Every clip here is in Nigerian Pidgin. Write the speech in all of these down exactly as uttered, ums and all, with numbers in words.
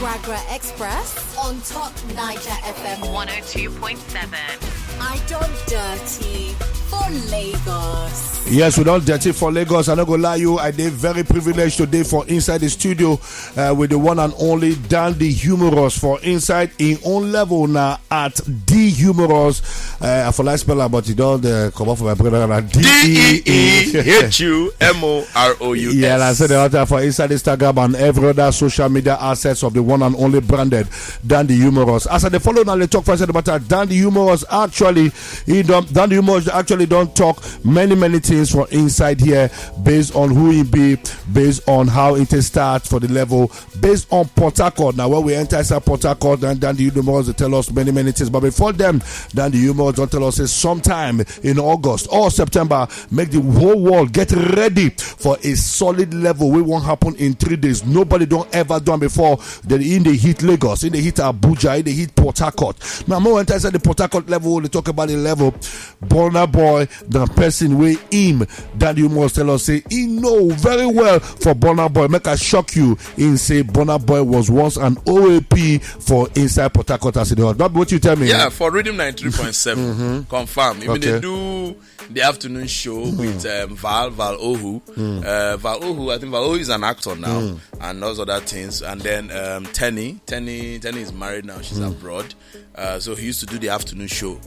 Wagra Express on Top Niger F M one oh two point seven. I don't dirty for Lagos. Yes, we don't dirty for Lagos. I no go lie you, I dey very privileged today for inside the studio uh, with the one and only Dandy Humorous for inside in own level now at D Humorous. Uh, I for like spell am, but you don't uh, come up for my brother now. D E E H U M O R O U S. Yeah, I said the other for inside Instagram and every other social media assets of the one and only branded Dandy Humorous. As I dey follow now, they talk first about that. Dandy Humorous actually, he don't Dandy Humorous actually don't talk many many things for inside here based on who he be, based on how it is start for the level, based on Port Harcourt. Now when we enter inside Port Harcourt, and Dandy Humorous they tell us many many things. But before them, Dandy Humorous don't tell us say sometime in August or September, make the whole world get ready for a solid level. We won't happen in three days. Nobody don't ever done before. Then in the heat Lagos, in the heat Abuja, in the heat Port Harcourt. Now more enter inside the Port Harcourt level, they talk about the level. Burna Boy, the person wey him, Dandy Humorous tell us say he know very well for Burna Boy. Make I shock you, he say Burna Boy was once an O A P for inside Port Harcourt as e dey hot. That be what you tell me? Yeah, for Rhythm ninety-three point seven, confirm. Even Okay. They do the afternoon show with um, Val, Val Ohu. Uh, Val Ohu, I think Val Ohu is an actor now and those other things. And then um, Tenny, Tenny, Tenny is married now. She's abroad. Uh, so he used to do the afternoon show.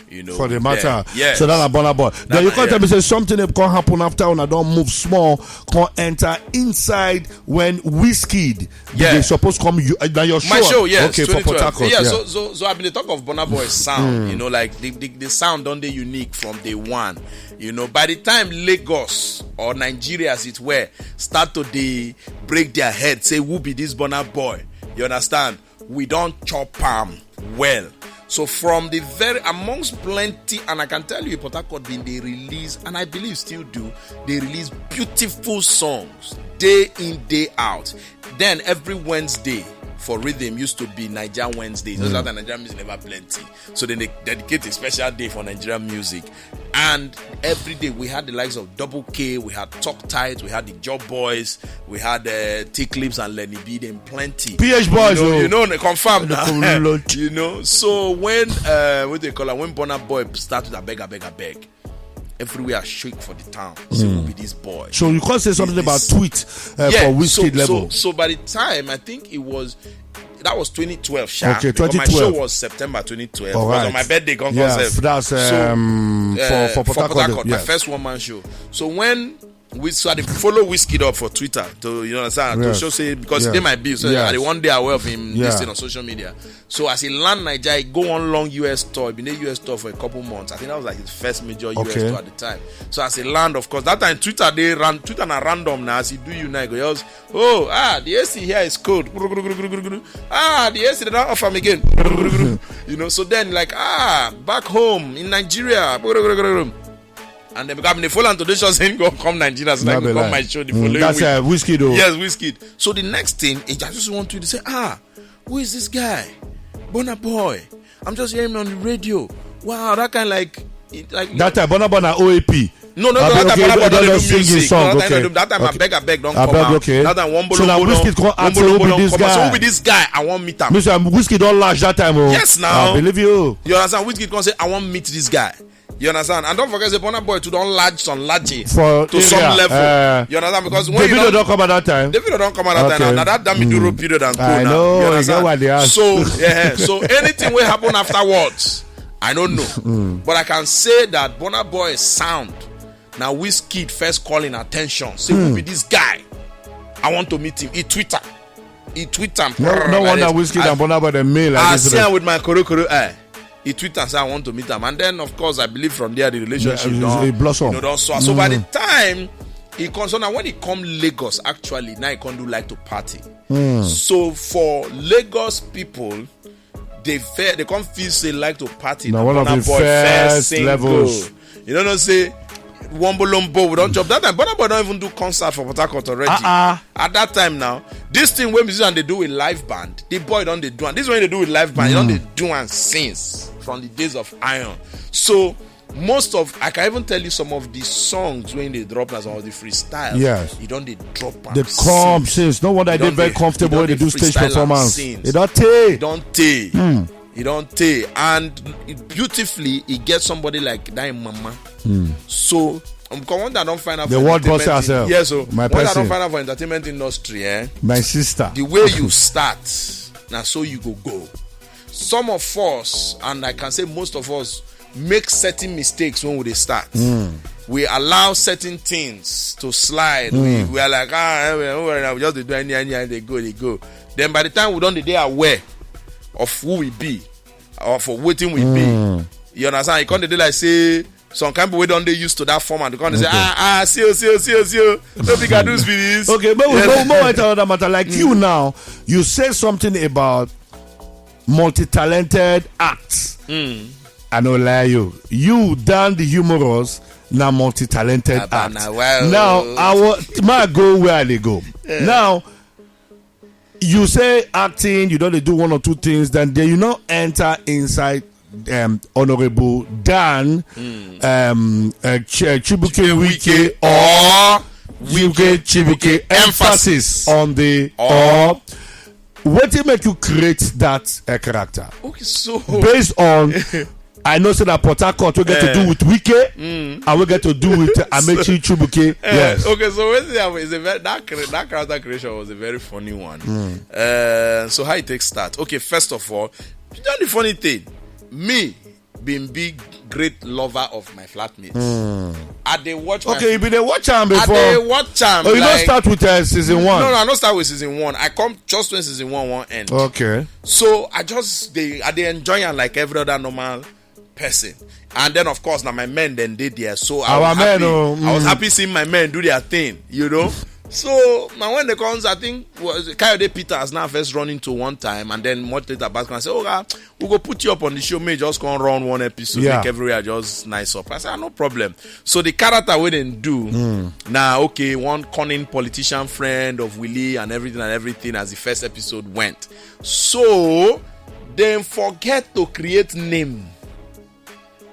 You know, For the with matter. them. Yes. So that's a Burna Boy. Then you Burna, can't tell yeah. me say something that can happen after when I don't move small, can enter inside when Wizkid. Yeah. They supposed come you uh, now your show. My show, yes, Okay, for Port twenty twelve. Harcourt. Yeah, Yeah. so, so so I've been the talk of Burna Boy's sound, you know, like the, the, the sound on the unique from day one. You know, by the time Lagos or Nigeria, as it were, start to the break their head, say who be this Burna Boy, you understand? We don't chop am well. So from the very amongst plenty, and I can tell you, Port Harcourt been they release, and I believe still do, they release beautiful songs day in day out. Then every Wednesday for Rhythm used to be Niger Wednesdays. Those are the Nigerian music never plenty, so then they dedicate a special day for Nigerian music. And every day we had the likes of Double K, we had Talk Tight, we had the Job Boys, we had uh, T Clips and Lenny B. Them plenty. P H Boys, you know, oh. you know, confirm now. Lord. You know, so when uh, what they call it, when Burna Boy started, I beg, I beg, I beg. Everywhere I shake for the town. Say who be this boy? So you can't say something about This- tweet uh, Yeah, for Wizkid so, level. So, so by the time I think it was that was twenty twelve, sha, Okay, because my twenty twelve. Show was September twenty twelve. All Because right. On my birthday, come Yeah, concept. that's So, um, uh, for for Port Harcourt. Harcourt, my Yes. First one man show. So when we so I dey follow Wizkid up for Twitter to you know understand to Yes. show say because Yes. they might be so Yes. I dey one day aware of him Yeah. This thing on social media. So as he land Nigeria, he go on long U S tour. He been a U S tour for a couple months. I think that was like his first major U S Okay. Tour at the time. So as he land, of course, that time Twitter they ran Twitter na random now. As he do you now, he go just oh ah the A C here is cold. Ah the A C they don't offer me again. You know, so then like ah back home in Nigeria. And then because they follow Anto Deshon saying go come Nigeria, so No I be go come lie. my show the Mm, following that's week. uh, Wizkid though. Yes, Wizkid. So the next thing, I just want you to say, ah, who is this guy? Burna Boy. I'm just hearing him on the radio. Wow, that kind like, it- like That time, Burna Boy na O A P. no, no, I no, mean, that okay, time Burna Boy don't don't just do sing his music. song, No, that time, okay. don't do- that time, Okay. I beg, I beg, don't I come beg, out. okay. That time, one So now bolo Wizkid come out one say, bolo "Who be don't this come out. So guy?" who be this guy? I want meet him. Mister Wizkid don't lash that time. Oh. Yes, now. I believe you. You understand? Wizkid come say, I want meet this guy. You understand? And don't forget, the Burna Boy too don't large some large For to some area, level. uh, You understand? Because when David you don't, don't come at that time. David don't come at that Okay. time. Now that damn Miduro period and co I now. know, You you understand? get what they ask. So yeah, so anything will happen afterwards, I don't know. But I can say that Burna Boy sound now Wizkid first calling attention. Say who be this guy? I want to meet him. He Twitter. He Twitter. No, no wonder Wizkid and Burna Boy the mail like I this. see him with my koro koro eye. He tweet and say I want to meet him, and then of course I believe from there the relationship Yeah, don it blossom. You know, don so, so by the time he come, so now when he come Lagos, actually now he come do like to party. So for Lagos people, they fair they come feel say like to party. Na Na one of Burna the Boy first single. Levels. You don't know say Wombo Lombo we don't chop that time. Burna Boy don't even do concert for Port Harcourt already. Uh-uh. At that time now, this thing wey musician dey do with live band, the boy don dey do am. This one dey do with live band, he don dey do am since from the days of Iron. So Most of, I can even tell you some of the songs when they drop as, some of the freestyle. Yes. You don't, they drop am They come since. since. No wonder You they don very dey- comfortable you when they don do dey stage freestyle am performance. since. They don't You take. don tey. You don tey. And beautifully, e get somebody like that mama. So, um, come on, I don't find out The for word boss entertainment herself. Yes, so My what I person. Don't find out for entertainment industry, eh? My sister. The way you start, now so you go go. Some of us, and I can say most of us, make certain mistakes when we dey start. We allow certain things to slide. We, we are like, ah, eh, we, we, we just dey do any, any, any, they go, they go. Then by the time we don't dey aware of who we be, or for wetin we be, you understand? You can't dey like say some kind people wey don dey used to that format. You can't say, ah, ah, see you, see you, see you, see you. No big adults be this. Okay, but we Yes. go more into another matter. Like you now, you say something about multi-talented acts. I no lie you. You down the humorous na multi-talented Baba, act. na well. Now I will my go where they go. Now you say acting, you don't do one or two things, then they, you not enter inside um, Honorable Dan um, uh, Ch- Chibuke Wike or Wike Chibuke. Emphasis on the or. What did make you create that uh, character? Okay, so Based on I know say that Port Harcourt we get to do with Wike, and we get to do with uh, Amechi Chibuke. Yes. Okay, so wetin happen is a very, that cre- that character creation was a very funny one. Uh, so how it take start? Okay, first of all, you know the funny thing, me being big great lover of my flatmates. I dey watch. My, Okay, you been there watch am I before. dey watch am. Oh, you like, don't start with uh, season one. No, no, I don't start with season one. I come just when season one won't end. Okay. So I just they I they enjoy am like every other normal person. And then of course now my men then did there. So I Our was men, happy. oh, I was mm. happy seeing my men do their thing, you know. So now when they comes, I think was Kayode Peters now first run into one time, and then much later back and say, oh, ah, we go put you up on the show. May just come run one episode, Yeah. Make everywhere just nice up. I said, ah, no problem. So the character we didn't do now, okay, one cunning politician friend of Willie and everything and everything as the first episode went. So then forget to create name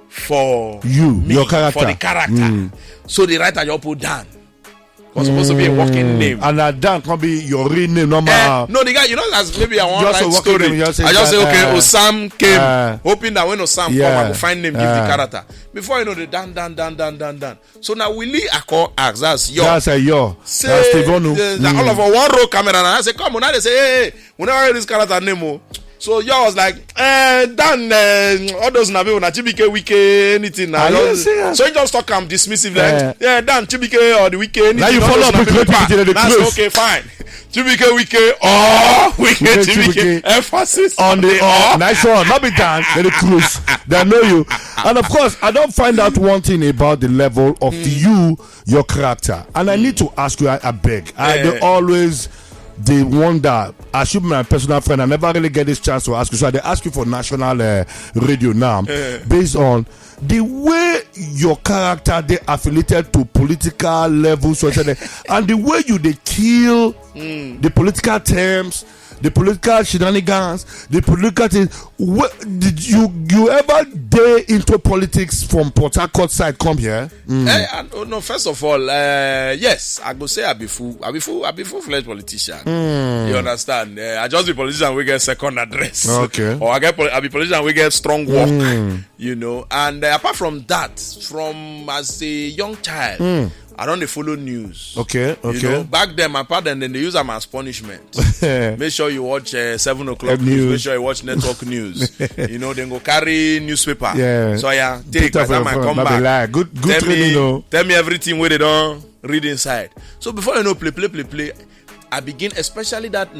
for You, me, your character. For the character. So the writer just put down. Was supposed to be a working name. And that Dan can be your real name, normal. Eh, no, the guy, you know, as maybe I want Just a write working story. Name, you just say I just say, that, okay, uh, Osam came, uh, hoping that when Osam yeah, come, I go find name, give the uh, character. Before you know, the Dan, Dan, Dan, Dan, Dan, Dan. So now Willie, I call ask. That's your. That's a your. Say, That's Steve Onu. uh, that all of a one row camera, and I say, come on, now they say, hey, hey, we never hear this character name. Oh. So yours like, eh, Dan, eh, all those na people na Chibike Wike, anything na. Ah, Just- yes, yes. So you just talk am dismissive like, Eh. yeah, Dan Chibike or the Wike, anything. Now you All follow those up na with people Chibike, pa- they That's close. Okay, fine. Chibike Wike or Wike Wike Chibike. Chibike. Emphasis On the or. oh, nice one, not be Dan, very close. They know you. And of course, I don't find out one thing about the level of you, your character. And I need to ask you, I, I beg. I Eh. They always they wonder. As you, my personal friend, I never really get this chance to ask you. So I they ask you for national uh, radio now, based on the way your character they affiliated to political levels, so and the way you they kill the political terms, the political shenanigans, the political thing. Where, did you you ever day into politics from Port Harcourt side come here? Eh, I, oh, no, first of all, uh, yes, I go say I be full, I be full, I be full fledged politician. You understand? Uh, I just be politician we get second address. Okay. Or I get poli- I be politician we get strong work. You know, and uh, apart from that, from as a young child, I don't dey follow news. Okay, You okay. Know, back then, my papa then they use them as punishment. Make sure you watch uh, seven o'clock Uh, news. news. Make sure you watch network news. You know, then go carry newspaper. Yeah. So yeah, take Put up by your time I phone, come not be back. Lie. Good, good tell training, me, though. Tell me everything where they don't read inside. So before you know, play, play, play, play. I begin, especially that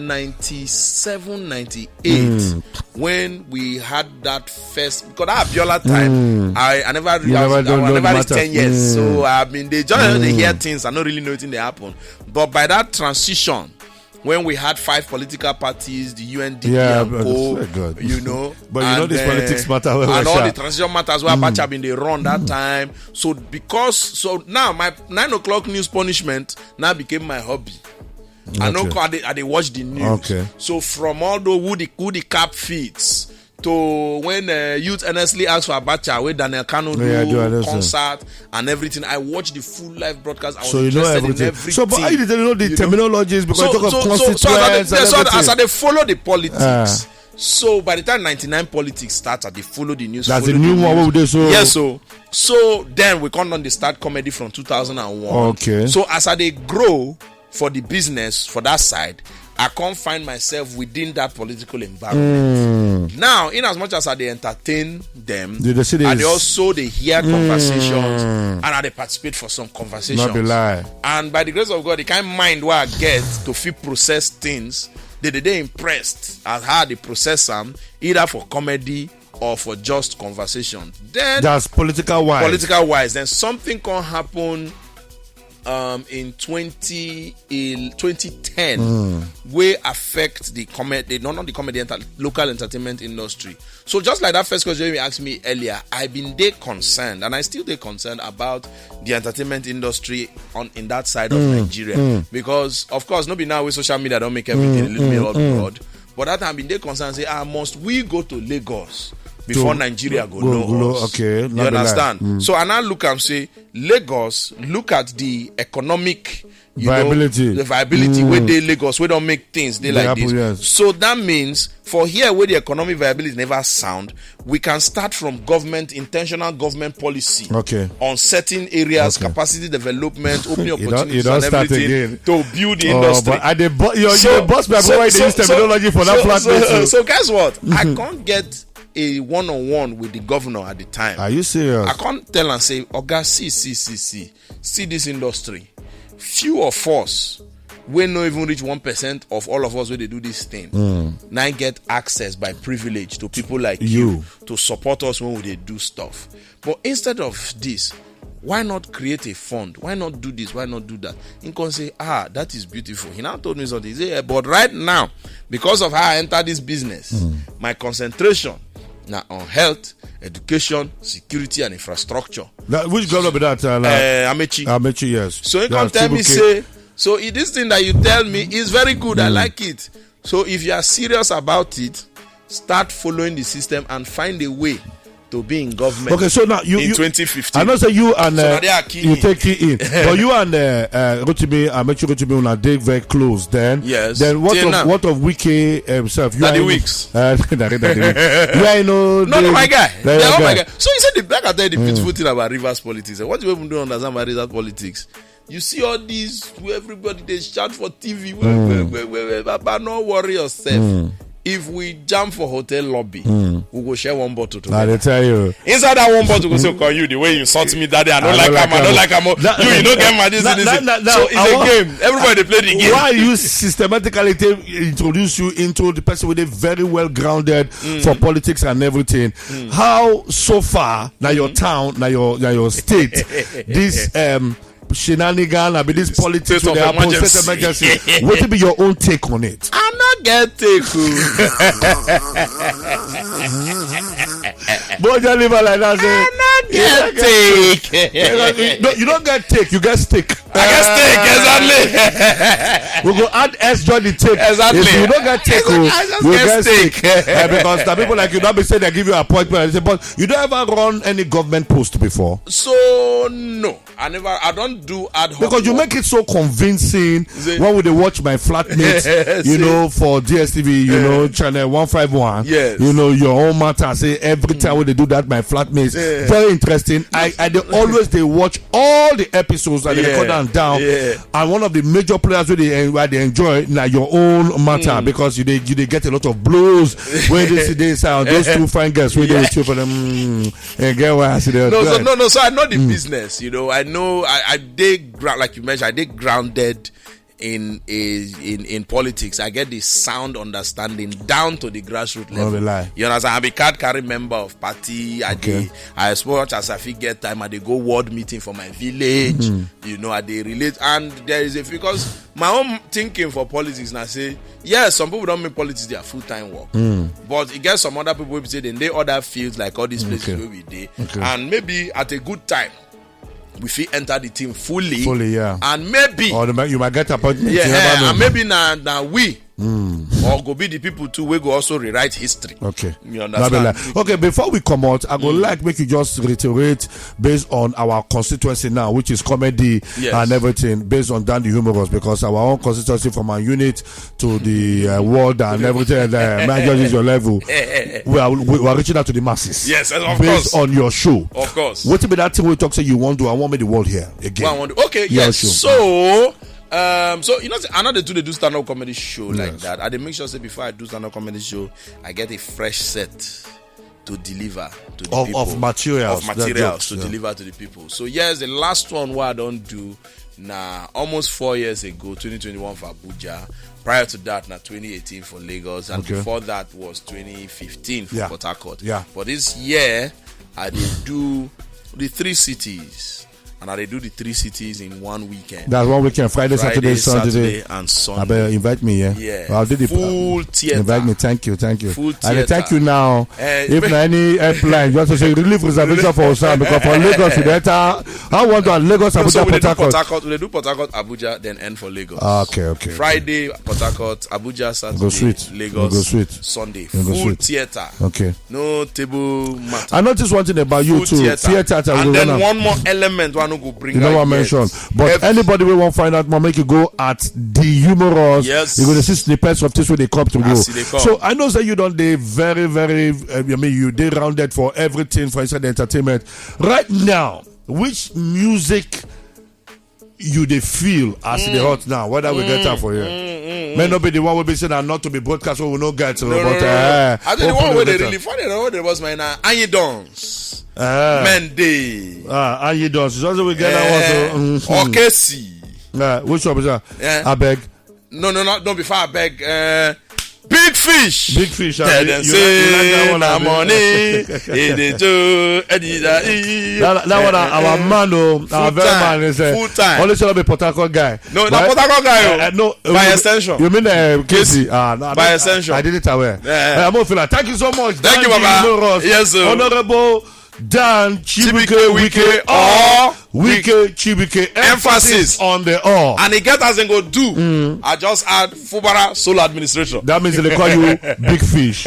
ninety-seven, ninety-eight, when we had that first, because that Abiola time, I, I never, You I, never was, don't I know the never matter. ten years, Mm. So I mean, they just they hear things. I don't really know anything they happen. But by that transition, when we had five political parties, the U N D P Yeah, and but co, it's good. You know, But you know and, this uh, politics matter well, well, and all sha. The transition matters where Abacha been they run that time. So because so now my nine o'clock news punishment now became my hobby. I know Okay. I dey, I dey watch the news. Okay. So from all the who the who the cap fits So when uh, youth earnestly ask for Abacha, where Daniel Kanu yeah, do concert and everything, I watch the full live broadcast. I was so you know everything. everything. So, but I didn't know the you terminologies because so, I talk so, of so, so as, I, so as I follow the politics. Uh. So by the time ninety-nine politics started, they follow the news. That's a new one. So yes, so so then we come on the start comedy from two thousand and one. Okay. So as I they grow, for the business for that side, I can't find myself within that political environment. Mm. Now, in as much as I they entertain them, they, they see I they also they hear mm. conversations and I they participate for some conversations. Not be lie. And by the grace of God, the kind mind where I get to feel process things, they they, they impressed at how they process them, either for comedy or for just conversation. Then that's political wise. Political wise, then something can happen um, in twenty, twenty ten mm. wey affect the comedy, not, not the comedy, enter, local entertainment industry. So just like that first question you asked me earlier, I been dey concerned and I still dey concerned about the entertainment industry on in that side mm. of Nigeria mm. because of course no be now with social media don't make everything mm. a little mm. bit mm. broad. But that time been dey concerned say ah must we go to Lagos before so, Nigeria go, go know go, us. Okay, you understand? Mm. So I now look and say Lagos, look at the economic you viability. Know, the viability mm. where they Lagos, we don't make things they, they like happen, this. Yes. So that means for here where the economic viability never sound, we can start from government intentional government policy okay. on certain areas, okay. capacity development, opening opportunities you don't, you don't and everything again. To build the oh, industry. But I dey bo- your, so, your boss my so, boy so, use terminology so, for that so, flat so, so, so guess what? Mm-hmm. I can't get a one-on-one with the governor at the time. Are you serious? I can't tell and say, Oga, see, see, see, see, see this industry. Few of us, we no even reach one percent of all of us where they do this thing. Mm. Now get access by privilege to people like you, you to support us when we they do stuff. But instead of this, why not create a fund? Why not do this? Why not do that? He can say, ah, that is beautiful. He now told me something. He said, yeah, but right now, because of how I enter this business, mm. my concentration now on health, education, security, and infrastructure. Now, which governor be that? Uh, uh, Amechi. Amechi, yes. So he can tell me, say, so this thing that you tell me is very good. Mm. I like it. So if you are serious about it, start following the system and find a way to be in government. Okay, so now you in you, twenty fifteen. I know say you and uh, so you take it in, but you and uh, uh, Rotimi, uh, Amechi Rotimi, una dey very close. Then yes. Then what Till of now. What of Wike himself? You are the Wikes. Uh, you are no, no, no, my guy. They are all my guy. So you said the back at the mm. beautiful thing about Rivers politics. And what you even don't understand about Rivers politics? You see all these where everybody they shout for T V. Where, mm. where, where, where, where, but no worry yourself. Mm. If we jump for hotel lobby, mm. we go share one bottle together. I tell you. Inside that one bottle, we say, call you the way you insult me that day. I don't I like him. I don't like him. You, you don't get my this and this. So it's a game. Everybody play the game. Why are you systematically introduce you into the person with a very well grounded mm. for politics and everything? Mm. How so far now your mm-hmm. town, now your now your state, this um shenanigan, I mean, this politics with the Apple state emergency. What would be your own take on it? I not get take. But you live like that. Say, I not get take. You don't get take, you get stick. I get stick, exactly. We go add S join the take. Exactly. If you don't get take, we get stick. Because the people like you don't be say they give you appointment. But you don't ever run any government post before. So no. I never, I don't do ad hoc. Because you work. Make it so convincing when we they watch my flatmates, you know, for D S T V, you yeah. know, channel one five one. Yes. You know, your own matter. Say every time mm. when they do that, my flatmates. Yeah. Very interesting. I, I they always they watch all the episodes and they yeah. record them down. Yeah. And one of the major players where they, where they enjoy now your own matter mm. because you they, you they get a lot of blows when they see this and those two fine girls where yeah. they with you for them. Mm, and get why I see them. No, so, no, no. So I know the mm. business. You know, I know I, I dig ground like you mentioned. I dig grounded in a in in politics. I get the sound understanding down to the grassroots level. No lie. You understand? I'm a card carrying member of party. I okay. Dey, I as much as I fit get time, I dey go ward meeting for my village. Mm. You know, I dey relate, and there is a because my own thinking for politics now say yes, some people don't make politics their full time work, mm. but it gets some other people who say then they other fields like all these places okay. where we dey, okay. and maybe at a good time. We fit enter the team fully, fully, yeah. And maybe or the, you might get appointment. Yeah, and maybe now, now we or go be the people too wey go also rewrite history. Okay. You understand? Okay, before we come out, I go like make you just reiterate based on our constituency now, which is comedy and everything, based on Dandy Humorous, because our own constituency from our unit to the uh, world and everything, uh, man, just is your level. We are, we are reaching out to the masses. Yes, of course. Based on your show. Of course. What be that thing we talk say you want to? I want me the world here again. What I want to? Okay, yes. So, um, so you know, I know they do they do stand up comedy show like that. I dey make sure say before I do stand up comedy show, I get a fresh set to deliver to the of, people of materials, of materials to deliver to the people. So yes, the last one what I don't do now almost four years ago, twenty twenty-one for Abuja. Prior to that, now twenty eighteen for Lagos, and before that was twenty fifteen for Port Harcourt. Yeah. But this year, I did do the three cities, and I dey do the three cities in one weekend. That's one weekend: Friday, Saturday, Sunday. Saturday, and Sunday. I better invite me, yeah. Yeah. I'll do the full theater. Invite me. Thank you, thank you. Full theater. And I thank you now. Uh, if na any airline, you want to say relief reservation for Osan, because for Lagos, we enter. I want to Lagos, Abuja, so we dey do Port Harcourt. Port Harcourt, we dey do Port Harcourt, Abuja, then end for Lagos. Okay, okay. Friday, Port Harcourt, Abuja, Saturday, go sweet. Lagos, go sweet. Sunday. Go full sweet. Theater. Okay. No table matter. I noticed one thing about you too. Theater. Theater, and then one more element one go bring. You know what I mentioned. But every- anybody we want find out more, make you go at the humorous. Yes. You gonna see snippets of this when they come to you. So I know that you don't they very very. Uh, I mean, you they rounded for everything for inside the entertainment. Right now, which music you dey feel as e dey hot now, whether we get am for here? May not be the one wey be say na not to be broadcast wey we no get. No, but no, no, no. Uh, I think the one wey dey really funny, the one wey dey was my na Anyi Dons. Uh, Men Day. Ah, Anyi Dons. Just we get that one. So, mm-hmm. Okesi. Uh, which one be that? Yeah. Abeg. No, no, no, don't be far, abeg. Uh, Big fish. Big fish. Tell them say na money. That, that one, our man, oh, our very man is full time. Only should be Port Harcourt guy. No, not Port Harcourt guy. Uh, no, by extension. You mean uh, Casey? Ah, no, by extension. I didn't aware. Yeah. Uh, thank you so much. Thank you, Baba. Yes, sir. Honorable Dan Chibuike Wike or Wike Chibuike. Emphasis on the or. And e get as dem go do. I just add Fubara Solo Administration. That means they call you Big Fish.